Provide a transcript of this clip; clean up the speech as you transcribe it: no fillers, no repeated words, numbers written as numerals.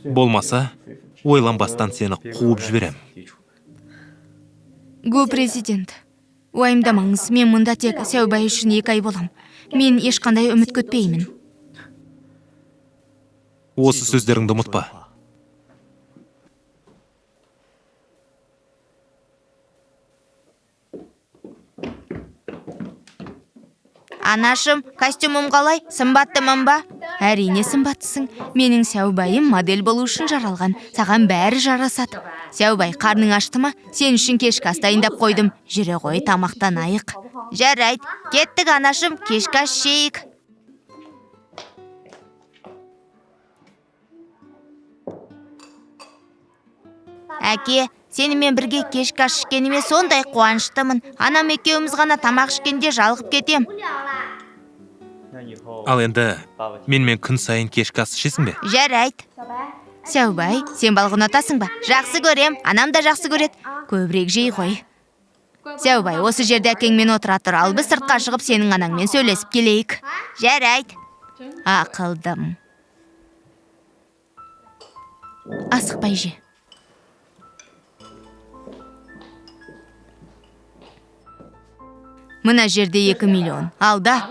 Болмаса, ойланбастан сені қуып жіберем. Гу президент, уайымдамаңыз, мен мұнда тек Сәубай үшін 2 ай болам. Мен ешқандай үміт күтпеймін. Осы сөздеріңді ұмытпа. Анашым, костюмім қалай? Сымбаттымын ба? Әрине сымбаттысың. Менің Сәубайым модель болу үшін жаралған. Саған бәрі жарасады. Сәубай, қарның ашты ма? Сен үшін кешкі ас дайындап қойдым. Жүре ғой, тамақтанайық. Жарайды, кеттік, анашым, кешкі ас ішейік. Әке, сенімен бірге кешкі ас ішкеніме сондай қуаныштымын. Анам екеуміз ғана тамақ ішкенде жалығып кетем. Ал енді менімен күн сайын кешкі ас ішесің бе? Жарайды. Сәубай, сен балық ұнатасың ба? Жақсы көрем, анам да жақсы көреді. Көбірек жей ғой. Сәубай, осы жерде әкеңмен отыра тұр, ал біз сыртқа шығып сенің анаңмен сөйлесіп келейік. Жарайды. Ақылдым. Асықпай же. Мына жерде 2 миллион. Алда.